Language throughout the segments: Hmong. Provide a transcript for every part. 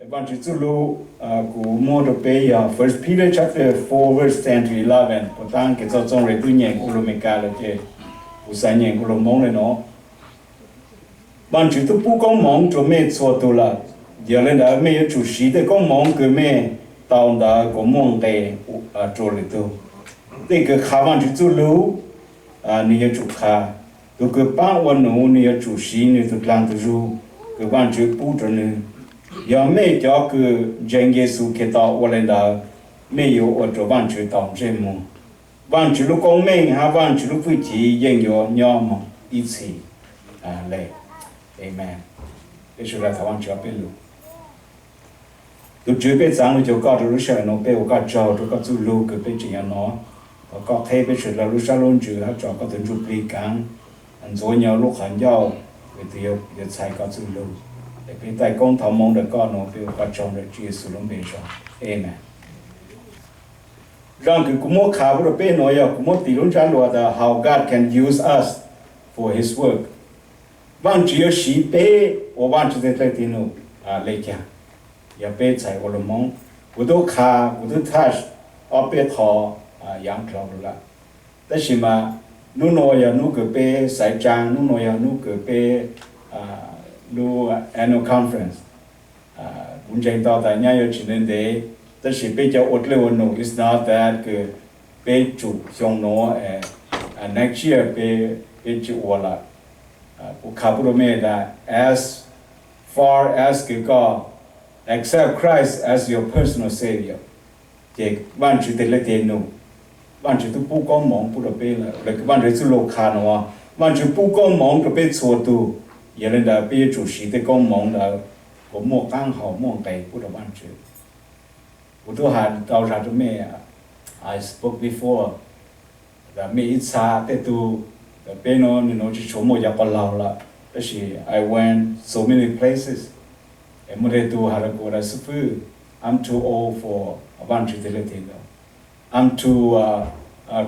Vaajtswv txuj lug kuv muab rua peb yog First Peter chapter four verse ten to eleven. Puas taab kev txoj txooj le tub nyeem ua lug Amelikas lawm ces kuv xaav nyeem ua lug Moob le nuav. Vaajtswv tub pub koob moov rua mej txhua tug lawm, yog le ntawd mej yuav tsum siv tej koob moov kws mej tau ntawd kuas muaj nqe rua lwm tug. Tej kws qha Vaajtswv txuj lug, nwg yuav tsum qha. Tug kws paab ua nuv, nwg yuav tsum siv nwg tug dlaag tug zug kws Vaajtswv pub rua nwg. Yog mej cov kws ntseeg Yexus Khetos ua le ntawd, mej yuav ua rua Vaajtswv tau ntsej muag. Vaajtswv lub koob meej hab Vaajtswv lub hwj chim yeej yuav nyob moog ib txhis le. Amen. Peb sawv dlawg thov Vaajtswv peb lug. Tug Tswv, peb txaav lug cuag koj rua lub sij hawm nuav, peb ua koj tsaug rua koj txuj lug kws peb tseem yuav nov. Thov koj qheb peb sawv dlawg lub sab lub ntsws hab tso koj tug ntsuj plig kaav ntxuav nyog lub qhov ncauj, peb tug yuav txhais koj txuj lug. Es peb taij koob thov moov ntawm koj nuav, peb ua koj tsaug ntawm Tswv Yexus lub npe tso. Amen. Zaaj kws kuv muab qha pub rua peb nuav yog kuv muab tis lub ntsab lug tas How God Can Use Us for His Work. Vaajtswv yuav siv peb ua Vaajtswv tej dlaaj teg num le caag? Yog peb txhais ua lug Moob, kuv tub qha, kuv tub touch ob peb qho yaav dlhau lug lawm. Tab sis mas nub nuav yog nub kws peb xaiv tsaa, nub nuav yog nub kws peb lub annual conference. Kuv ntseeg tau tas nyaj yuav tsis ntev ntev, tab sis peb cov ua dlaaj ua num, it's not that kws peb tsum xyoo nuav, next year peb tsi ua lawm. Kuv qha pub rua mej tas as far as kws koj accept Christ as your personal Savior, ces Vaajtswv tej dlaaj teg num, Vaajtswv tub pub koob moov pub rua peb lawm. Le kws Vaajtswv txuj lug qha nuav, Vaajtswv pub koob moov rua peb txhua tug, yog le ntawd peb yuav tsum siv tej koob moov ntawd kuas muaj qaab hau muaj nqe pub rua Vaajtswv. Kuv tub has tau zag rua mej, I spoke before, tas mej ib txha tej tug, peb nuav nwg nuav tsi tshuav muaj cov quas laug lawm, tab sis I went so many places. Es muaj tej tug has rua kuv tas xib fwb, I'm too old for Vaajtswv tej dlaaj teg num. I'm too,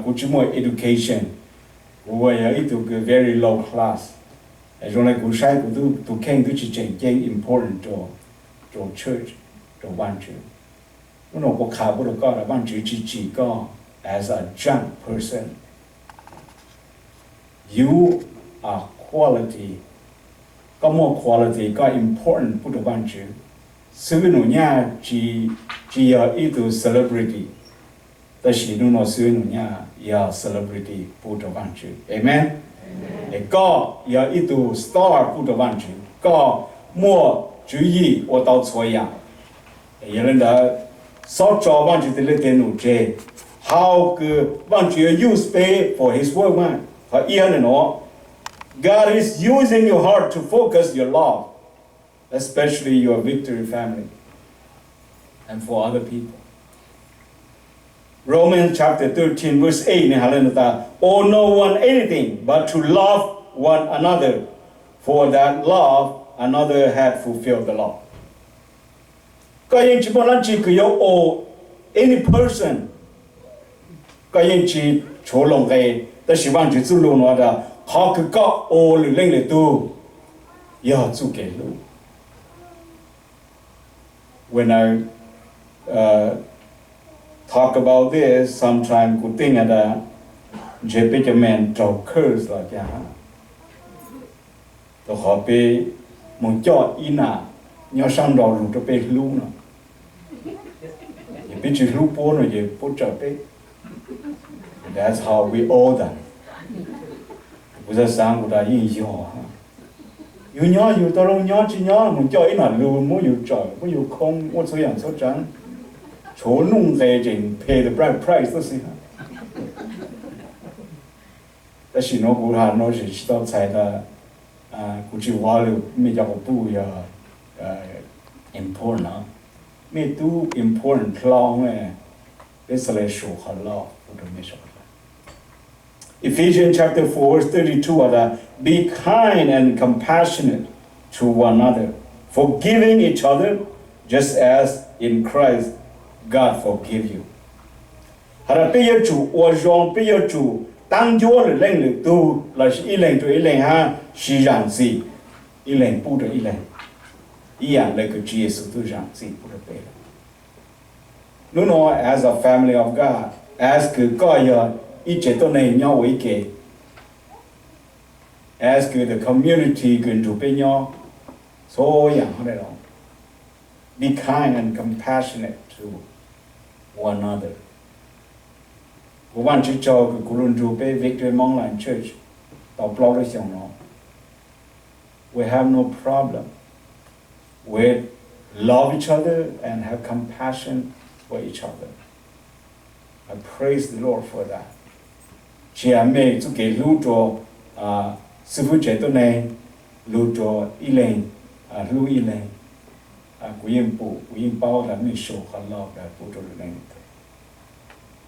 kuv tsi muaj education, kuv yog ib tug kws very low class. Zoo le kuv saib kuv tug kheej tub tsi tseem ceeb important rua church, rua Vaajtswv. Nub nuav kuv qha pub rua koj tas Vaajtswv tsi tsim koj as a junk person. You are quality. Koj muaj quality, koj important pub rua Vaajtswv. Xib fwb Num Nyaj tsi yog ib tug celebrity, tab sis nub nuav xib fwb Num Nyaj yog celebrity pub rua Vaajtswv. Amen. Es koj yog ib tug star pub rua Vaajtswv, koj muaj tswv yim ua tau txhua yaam. Yog le ntawd, xob tso Vaajtswv tej dlaaj teg num tseg, hau kws Vaajtswv yuav use peb for His work mas. Qhov ib le nuav, God is using your heart to focus your love, especially your Victory family and for other people. Romans chapter thirteen verse eight nwg has le nuav tas, Owe no one anything but to love one another, for that love another had fulfilled the law. Koj yeej tsi muaj dlaab tsi kws yuav owe any person, koj yeej tsi tshuav lug nqe, tab sis Vaajtswv txuj lug nuav tas qhov kws koj owe lwm leej lwm tug yog txuj kev hlub. When I talk about this, sometimes kuv tij has tas ntshe peb cov me raug curse los cas, rua qhov peb moog coj ib nam nyob saab nrau lug rua peb hlub no, es peb tsi hlub puab no ces puab tsawm peb. That's how we owe them. Kuv xaav xaav kuv tas yeej yog, yug nyob yug tau zoo nyob tsi nyob moog coj ib nam lug muab yug tsawm muab yug khoob muab txhua yaam txhua tsaav, tshuav nuj nqe tseem pay the bride price tuab si. Tab sis nuav kuv has nuav tsi tau txhais tas kuv tsi value mej cov quas puj yog important no, mej tub important dlhau, peb xaav le su qhov loj pub rua mej. Ephesians chapter four verse thirty-two has tas, Be kind and compassionate to one another, forgiving each other, just as in Christ God forgave you. Has tas peb yuav tsum ua zoo, peb yuav tsum taab ncuab lwm leej lwm tug lossis ib leeg rua ib leeg hab sib zam txim ib leeg pub rua ib leeg. ib yam le kws Tswv Yexus tub zaam txim pub rua peb lawm. Nub nua, as a family of God, as kws koj yog ib tsev tuab neeg nyob ua ib ke, as kws the community kws nrug peb nyob, txhua yaam hov dai los, be kind and compassionate to one another. Kuv Vaajtswv tsaug kws kuv lug nrug peb Victory Mountain Church tau plaub lub xyoo no. We have no problem with love each other and have compassion for each other. I praise the Lord for that. Tsia mej txuj kev hlub rua xib fwb tsev tuab neeg, lug rua ib leeg hlub ib leeg. Kuv yeej pum, kuv yeej paub tas mej show qhov love pub rua lwm leej lwm tug.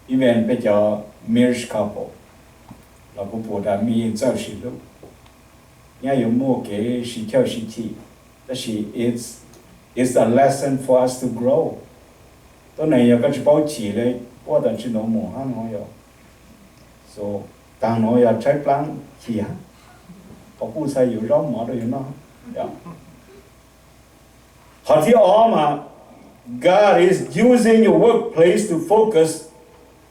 Even peb cov married couple los kuv pum tas mej yeej txawj sib hlub. Nyaj yuav muaj kev sib chawj sib chim, tab sis it's, it's a lesson for us to grow. Tuab neeg yog koj tsi paub chim le, puab tas tsi nuav mus hab nuav yog, so, taag nuav yog tshaib plaab chim hab, qhov kuj xaav yuav zaub mov rau yug noj. Qhov thib ob mas, God is using your workplace to focus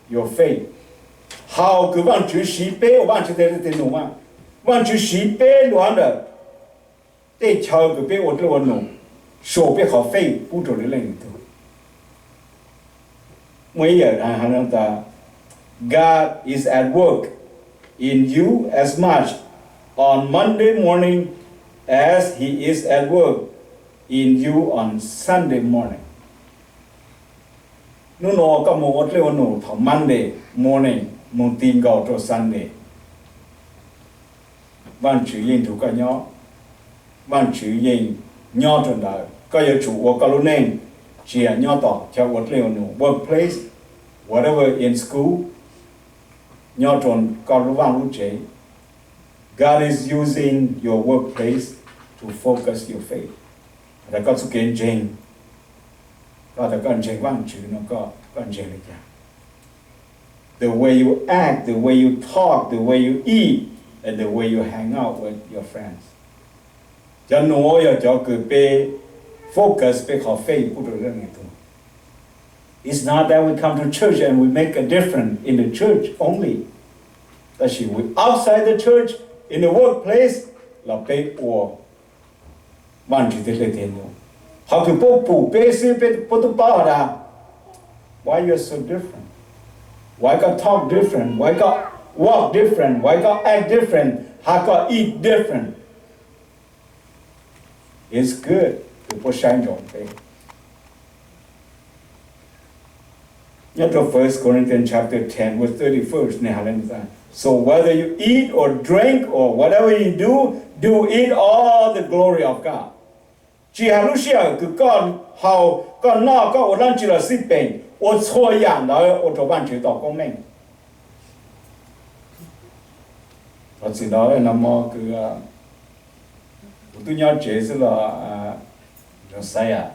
your faith. Thaus kws Vaajtswv siv peb ua Vaajtswv teg le teg num mas, Vaajtswv siv peb lug hab ntawm tej chaw kws peb ua dlej ua num, show peb qhov faith pub rua lwm leej lwm tug. Muaj ib yam has tas, God is at work in you as much on Monday morning as he is at work in you on Sunday morning. Nub nua koj moog ua dlej ua num thaus Monday morning moog ti nkaus rua Sunday, Vaajtswv yeej nrug koj nyob. Vaajtswv yeej nyob rua ntawd. Koj yuav tsum ua koj lub neej, tsia nyob tom chaw ua dlej ua num, workplace, whatever, in school, nyob rua koj lub vaaj lub tsev. God is using your workplace to focus your faith. Has tas koj txuj kev ntseeg, koj has tas koj ntseeg Vaajtswv no, koj ntseeg le caag? The way you act, the way you talk, the way you eat, and the way you hang out with your friends. Cov nuav yog cov kws peb focus peb qhov faith pub rua leej lwm tug. It's not that we come to church and we make a difference in the church only. Tab sis we outside the church, in the workplace, los peb ua Vaajtswv teg le teg num. Qhov kws puab pum peb xwb peb puab tub paub has tas, why you are so different? Why koj talk different? Why koj walk different? Why koj act different? How koj eat different? It's good kws puab saib ntsoov peb. Nyob rua First Corinthians chapter ten verse thirty-first, nwg has le, So whether you eat or drink or whatever you do, do it all the glory of God. Tsis has lub sij hawm kws koj haus, koj noj, koj ua dlaab tsi los xij peem, ua txhua yaam ntawd ua rua Vaajtswv tau koob meej. Thaum txim ntawd nag hmo kws kuv tub nyob tsev xwb los Josiah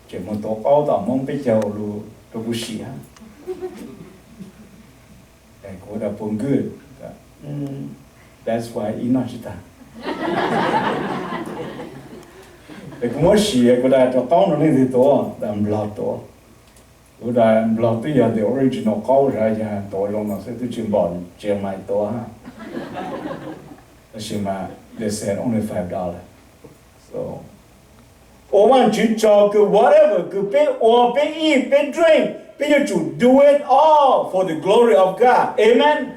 tseem moog tuav qaub tom Moob peb caug lug rua kuv sim hab. Kuv tas, puas good? That's why ib noj tsis tag. Es kuv muab sim, kuv tas, rau qaub no leej twg tuav? Tas, Nplog tuav. Kuv tas, Nplog twb yog the original qaub, yog tuav zoo no xwb, twb tsis npaum Tsev Mais tuav hab. Tab sis mas they said only five dollars. So, ua Vaajtswv tsaug kws whatever kws peb ua, peb eat, peb drink, peb yuav tsum do it all for the glory of God. Amen.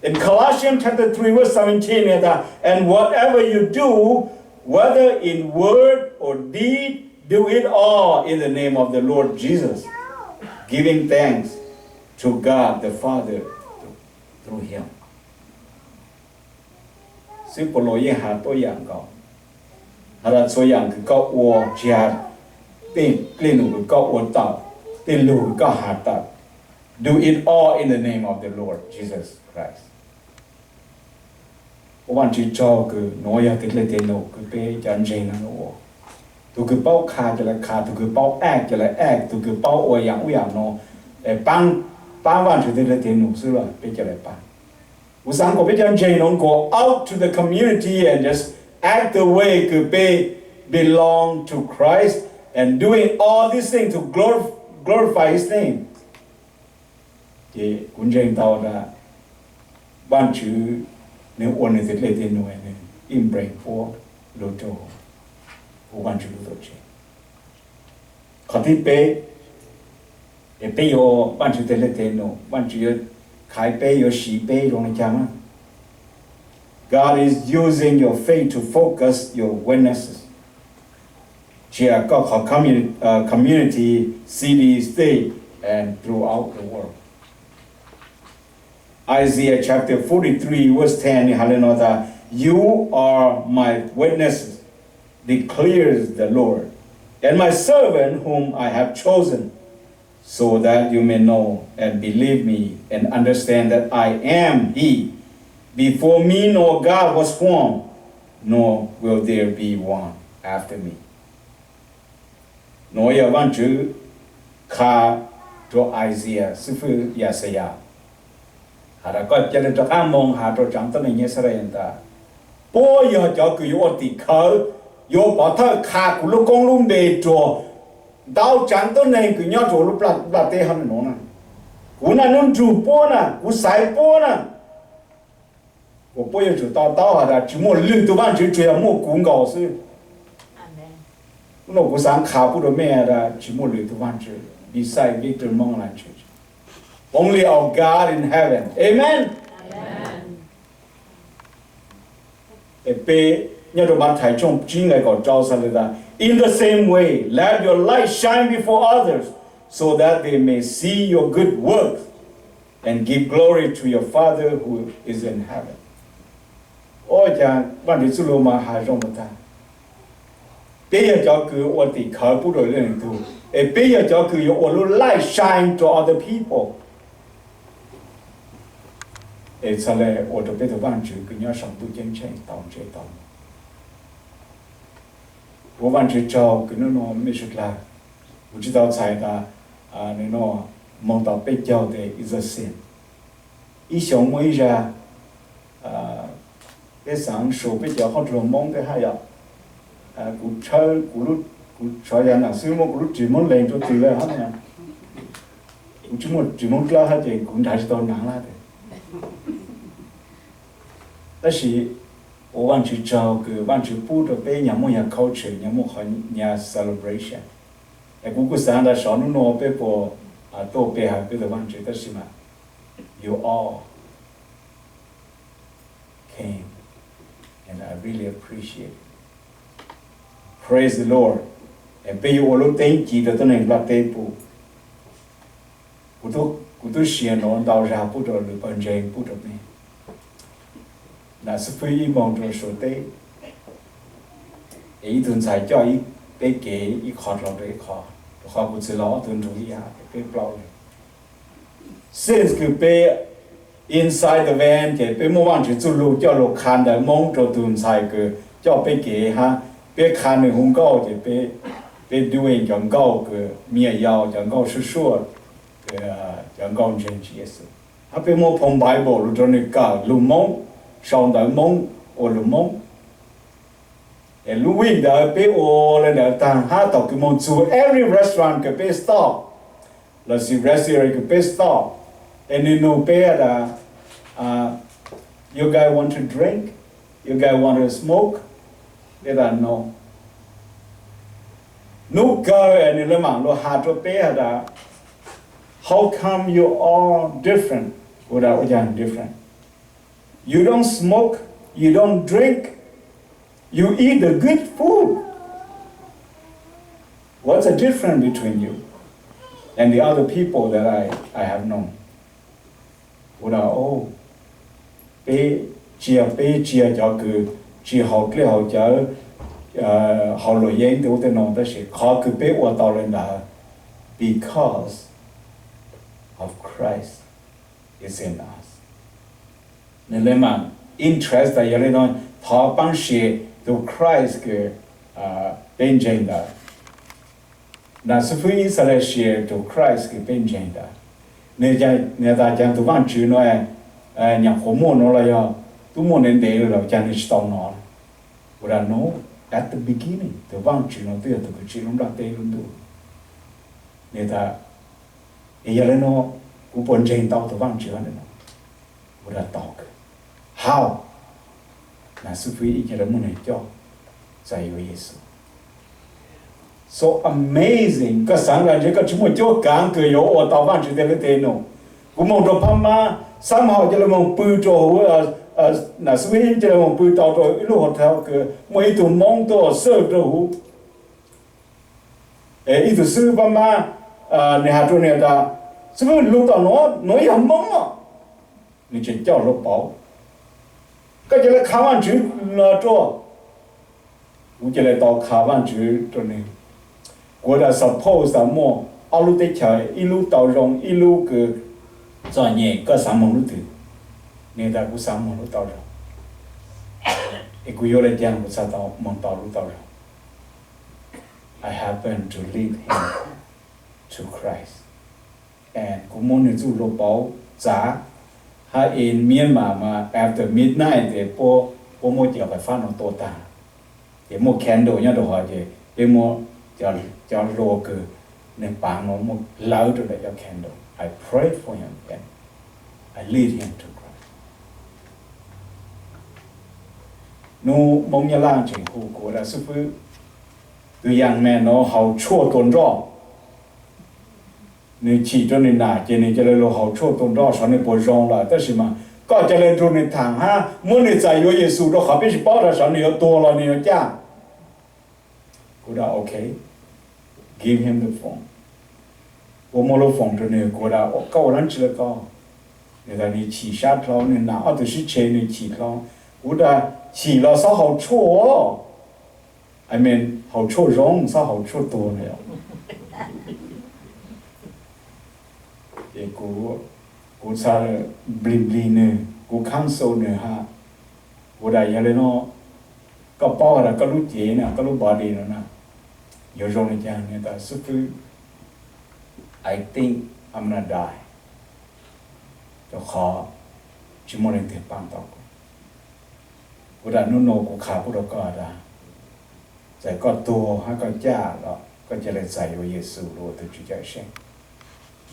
In Colossians chapter three verse seventeen, it says, And whatever you do, whether in word or deed, do it all in the name of the Lord Jesus, giving thanks to God the Father through him. Xib Paulus yeej has tuab yaam nkaus, has tas txhua yaam kws koj ua, tsis has tej dlej num kws koj ua tawm, tej lug kws koj has tawm, do it all in the name of the Lord Jesus Christ. Ua Vaajtswv tsaug kws nuav yog tej dlej tej num kws peb cov ntseeg no ua. Tug kws paub qha ces lawv qha, tug kws paub act ces lawv act, tug kws paub ua yaam ub yaam nuav, paab, paab Vaajtswv tej dlej tej num xwb los peb cov lawv paab. Kuv xaav kom peb cov ntseeg no go out to the community and just act the way kws peb belong to Christ and doing all these things to glor- glorify His name. Ces kuv ntseeg tau tas Vaajtswv nwg ua nwg tej dlej tej num, nwg ib nplees puab lug rua huv Vaajtswv lub tuam tsev. Qhov thib peb, es peb yuav ua Vaajtswv tej dlej tej num, Vaajtswv yuav khaiv peb, yuav siv peb zoo le caag na? God is using your faith to focus your witnesses. Tsia koj qhov community, city, state, and throughout the world. Isaiah chapter forty-three verse ten has le no tas, You are my witnesses, declares the Lord, and my servant whom I have chosen, so that you may know and believe me and understand that I am He. Before me no God was formed, nor will there be one after me. Nuav yog Vaajtswv qha rua Isaiah, xib fwb Yaxayas, has tas koj ca le rov qaab moog has rua tsaav tuab neeg Yixalayees tas, puab yog cov kws yuav ua tim khawv, yuav pov thawj qha kuv lub koob lub npe rua ntau tsaav tuab neeg kws nyob rua lub nplaj teb hab nuav na. Kuv naj nub nrug puab na, kuv xaiv puab na. Kuas puab yuav tsum to taub has tas tsi muaj lwm tug vaajtswv, tsuas yog muaj kuv nkaus xwb. Nub nua kuv xaav qha pub rua mej tas tsi muaj lwm tug vaajtswv beside Victor Mong Lan Church. Only our God in heaven. Amen. Peb nyob rua Mathais tshooj tsib nqe kaum rau has le tas, In the same way, let your light shine before others, so that they may see your good works and give glory to your Father who is in heaven. Ua caag Vaajtswv txuj lug mas has zoo mas tas, peb yog cov kws ua tim khawv pub rua leej twg, es peb yog cov kws yuav ua lub light shine to other people. Es txhad le ua rua peb tug Vaajtswv kws nyob sau ntuj ceeb tsheej tau ntsej tau muag. Ua Vaajtswv tsaug kws nub nua mej suav dlawg, kuv tsi tau txhais tas, nub nua moog tau peb caug tes is a sin. Ib xyoo muaj ib zag, peb xaav su peb cov qhob rua Moob teb hab yom. Kuv tshawb, kuv tshov yav nam xwb muab kuv lub ris Moob leeg rua twg le hab, kuv tsi muaj ris Moob dlawb hab ces kuv nrhav tsi tau naav lawm. Tab sis ua Vaajtswv tsaug kws Vaajtswv pub rua peb nyag muaj nyag culture, nyag muaj qhov nyag celebration. Es kuv kuj xaav tas sov nub nua peb puas tuaj pe hawm peb tug Vaajtswv, tab sis mas you all came, and I really appreciate it. Praise the Lord. Es peb yuav ua lub teeb ci rua tuab neeg nplaj teb pum. Kuv tub sia nuav ntau zag pub rua lwm pawg ntseeg pub rua mej. Nam xib fwb ib moog rua Suav teb, es ib tug ntxhais coj ib peb kev ib qho dlhau rua ib qho, rua qhov kuv txiv laug ob tug nrug ib yam, peb plaub leeg. Since kws peb inside the van ces peb muab Vaajtswv txuj lug coj lug qha ntawv Moob rua tug ntxhais kws coj peb kev hab, peb qha nwg hu nkauj ces peb doing cov nkauj kws me nyuam yaus cov nkauj suaj suaj, cov nkauj ntseeg Tswv Yexus. Hab peb muab phoo Bible lug rua nwg kawm lug Moob, sau ntawv Moob, ua lug Moob. Es lub week ntawd peb ua le ntawd taag hab thaum kws moog txug every restaurant kws peb stop, lossis restaurant kws peb stop, es nwg nug peb tas, You guys want to drink? You guys want to smoke? Peb tas no. Nub kawg es nwg le maam lug has rua peb has tas, How come you all different? Kuv tas, Ua caag different? You don't smoke, you don't drink, you eat the good food. What's the difference between you and the other people that I, I have known? Kuv tas, Peb tsi yog, peb tsi yog cov kws tsi haus dlej haus cawv, haus luam yeeb tej ub tej no, tab sis qhov kws peb ua tau le ntawd because of Christ is in us. Nwg le maam interest tas yog le no, thov paab sia tug Christ kws peb ntseeg ntawd. Nam xib fwb ib txhad le sia tug Christ kws peb ntseeg ntawd. Nwg tas, Caag tug Vaajtswv nuav nyam qhuav muaj nuav los yog tub muaj ntev ntev lawm, caag nwg tsi tau nov? Kuv tias no, at the beginning tus Vaajtswv no twb yog tus kws tsim lub nplaj teb lub ntuj. Nws tas, es yog le no kuv puas ntseeg tau tus Vaajtswv no? Kuv tias tau kawg. How? Nas xib fwb ib ce le muaj neeg coj txais yuav Yexus. So amazing, koj xaav tas ntshe koj tsis muaj cuab kaav kws yuav ua tau Vaajtswv tej lub teb no. Kuv moog rua Phab Mab, xab ma hau ca le moog pw rua huv, nas xib fwb ca le moog pw tau rua ib lub hotel kws muaj ib tug Moob tuaj xwb rua huv. Ib tug xib fwb Phab Mab, nwg has rua nwg tas, xib fwb, lug tom nuav, nuav yog Moob os. Nwg tseem coj luag pauv. Koj ca le qha Vaajtswv rua. Kuv ca le tau qha Vaajtswv rua nwg. Kuv tas suppose tas muaj ob lub teb chaws, ib lub tau zoo, ib lub kws txom nyem, koj xav moog lub twg? Nwg tas kuv xav moog lub tau zoo. Es kuv yuav le caag kuv xaav tau moog tau lub tau zoo? I happen to lead him to Christ. And kuv muab nwg txuj lug pauv txav, hab in Myanmar mas after midnight ces puab, puab muab cov fais fab no tua taag, ces muaj candle nyob rau hov ces peb muab cov hlua kws nwg paav no muab hlawv rau ntawm cov candle. I pray for him and I lead him to Christ. Nub Moob Nyab Laj tseem hu kuv tas xib fwb, tus young man no haus tshuaj tua nroj. Nwg chim rua nwg nam ces nwg ca le lug haus tshuaj tua nroj, sav nwg puas zoo lawm, tab sis mas koj ca le nrug nwg thaam hab muab nwg txais yuav Yexus rua qhov peb tsis paub tas sav nwg yuav tuag los nwg yuav caj. Kuv tas okay, give him the phone. Kuv muab lub phone rua nwg, kuv tas koj ua dlaab tsi le koj? Nwg tas nwg chim sab dlhau, nwg nam ob tug sib tshe nwg chim dlhau. Kuv tas chim los xob haus tshuaj, I mean haus tshuaj zoo, xob haus tshuaj tuag na. Ces kuv, kuv txhaj nplig nplig nwg, kuv counsel nwg hab. Kuv tas yog le no, koj paub has tas koj lub cev na, koj lub body no na yuav zoo le caag? Nwg tas xib fwb, I think I'm gonna die, rua qhov tsis muaj leej twg paab tau kuv. Kuv tas nub nua kuv qha pub rua koj tas, txawm koj tuag hab koj caj los koj ca le txais yuav Yexus lug ua tug Tswv Cawm Seej.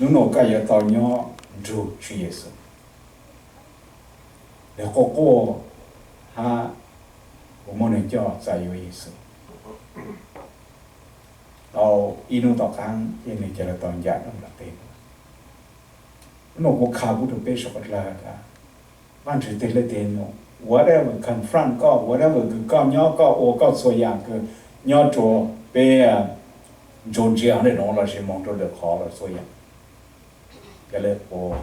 Nub nua koj yuav tau nyob nrug Tswv Yexus, nwg quaj quaj hab kuv muab nwg coj txais yuav Yexus. Tau ib nub tom qaab ces nwg ca le tau ncaim rua nplaj teb. Nub nua kuv qha pub rua peb suav dlawg tas, Vaajtswv tej lub teb no, whatever confront koj, whatever kws koj nyob koj ua koj txhua yaam kws nyob rua peb Georgia le nuav lossis moog rua lwm qhov los txhua yaam, ca le ua,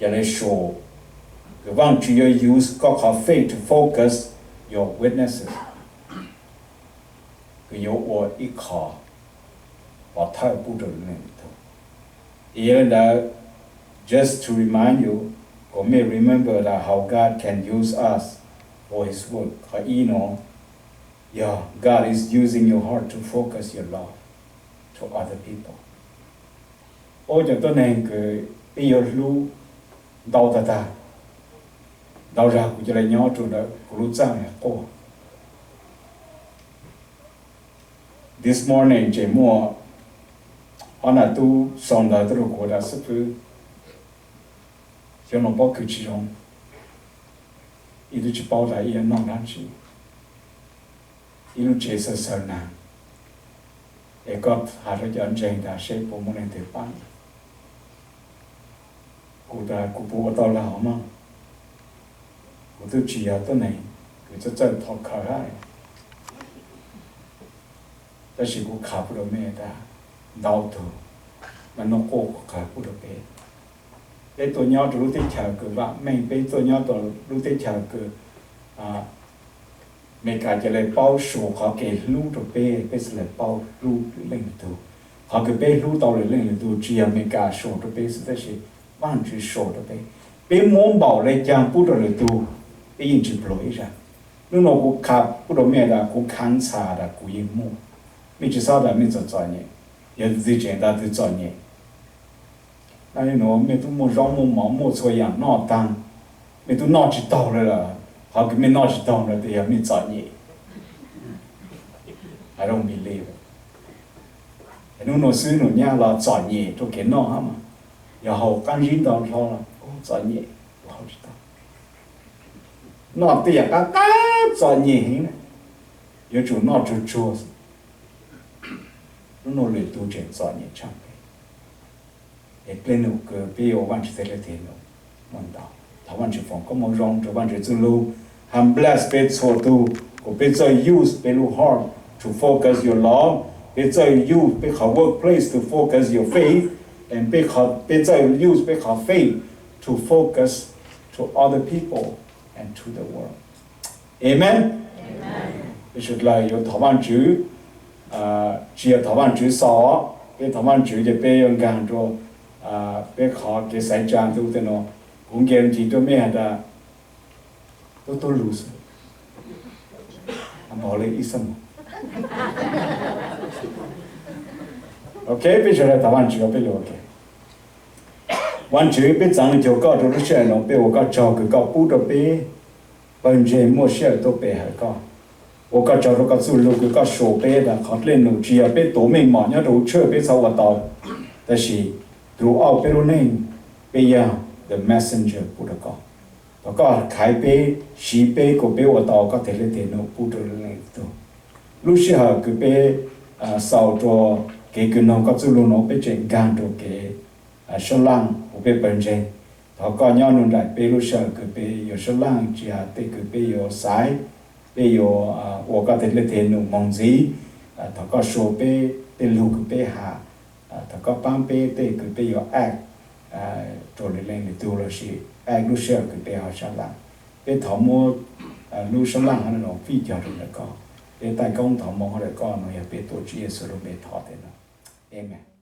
ca le show kws Vaajtswv yuav use koj qhov faith to focus your witnesses, kws yuav ua ib qho pov thawj pub rua leej tug. Yog le ntawd, just to remind you, kom mej remember that how God can use us for His work. Qhov ib no yog God is using your heart to focus your love to other people. Ua cov tuab neeg kws peb yuav hlub ntau tag tag, ntau zag kuv ca le nyob rua ntawm kuv lub txaj quaj. This morning tseem muaj ob nam tub sau ntawv tuaj rua kuv tas xib fwb, xyoo no pob kws tsis zoo, ib tug tsis paub tas ib yuav noj dlaab tsi, ib lub tsev xaws xaws naag, es koj has rua cov ntseeg tas seb puas muaj leej twg paab. Kuv tas kuv puas ua tau lawm hov mog? Kuv twb tsis yog tuab neeg kws txawj txawj thov khawv hab, tab sis kuv qha pub rua mej tas ntau tug, mas nub quaj kuv qha pub rua peb. Peb tuaj nyob rua lub teb chaws kws vaam meej, peb tuaj nyob rua lub teb chaws kws Amelikas ca le paub show qhov kev hlub rua peb, peb xaav le paub hlub lwm leej lwm tug. Qhov kws peb hlub tau lwm leej lwm tug tsis yog Amelikas show rua peb xwb tab sis Vaajtswv show rua peb. Peb muab npaum le caag pub rua lwm tug, peb yeej tsis pluag ib zag. Nub nua kuv qha pub rua mej tas kuv khaav ntxhas tas kuv yeej muaj. Mej tsis xob tas mej txom txom nyem, yog twg tseem tas twg txom nyem. Nub nua mej tub muaj zaub muaj mov muaj txhua yaam noj taag, mej tub noj tsis taug le lawm. Qhov kws mej noj tsis taug no tes yog mej txom nyem. I don't believe. Hnub no xwb nus nyab los txom nyem rua kev noj hab mas, yog haus qaab zib ntau dlhau los txom nyem, haus tsis taug. Noj tej yam qaab qaab txom nyem heev, yuav tsum noj tsuag tsuag. Lub nuav lwm tug tseem txom nyem tshaj peb. Es dlej num kws peb yuav ua Vaajtswv txhais le teg num muaj ntau. Thov Vaajtswv foom koob moov zoo rua Vaajtswv txuj lug, ha bless peb txhua tug, kuas peb txawj use peb lub heart to focus your love, peb txawj use peb qhov workplace to focus your faith, and peb qhov, peb txawj use peb qhov faith to focus to other people and to the world. Amen. Peb suav dlawg yuav thov Vaajtswv, tsi yog thov Vaajtswv xaus, peb thov Vaajtswv ces peb yuav nkaag rua peb qhov kev xaiv tsaa ntu tej nuav. Kuv nkaag ntsis rua mej has tas, tub tub lug xwb, npaum le ib xab moos. Ok, peb suav dlawg thov Vaajtswv, peb lug. Vaajtswv, peb txav lug cuag koj rua lub sij hawm nuav, peb ua koj tsaug kws koj pub rua peb pawg ntseeg muaj sij hawm tuaj pe hawm koj. Ua koj tsaug rua koj txuj lug kws koj suav peb tas qhov dlej num tsi yog peb tuav meej mom nyob rua huv tshwj peb txhad ua tau, tab sis throughout peb lub neej, peb yog the messenger pub rua koj. Thov koj khaiv peb, siv peb kuas peb ua tau koj txhais le teg num pub rua leej tug. Lub sij hawm kws peb xaus rua kev kws noog koj txuj lug nuav, peb tseem nkaag rua kev sab laaj huv peb pawg ntseeg. Thov koj nyob nrug nraim peb lub sij hawm kws peb yuav sab laaj, tsi has tej kws peb yuav xaiv, peb yuav ua koj txhais le teg num moog ntxiv. Thov koj suav peb tej lug kws peb has, thov koj paab peb tej kws peb yuav act rua le leej le tug lossis act lub sij hawm kws peb ho sab laaj. Peb thov muab lub sab laaj hov nuav fij cog rua ntawm koj. Peb taij koob thov moov hov ntawm koj, nuav yog peb tuav Tswv Yexus lub npe thov tej nuav. Amen.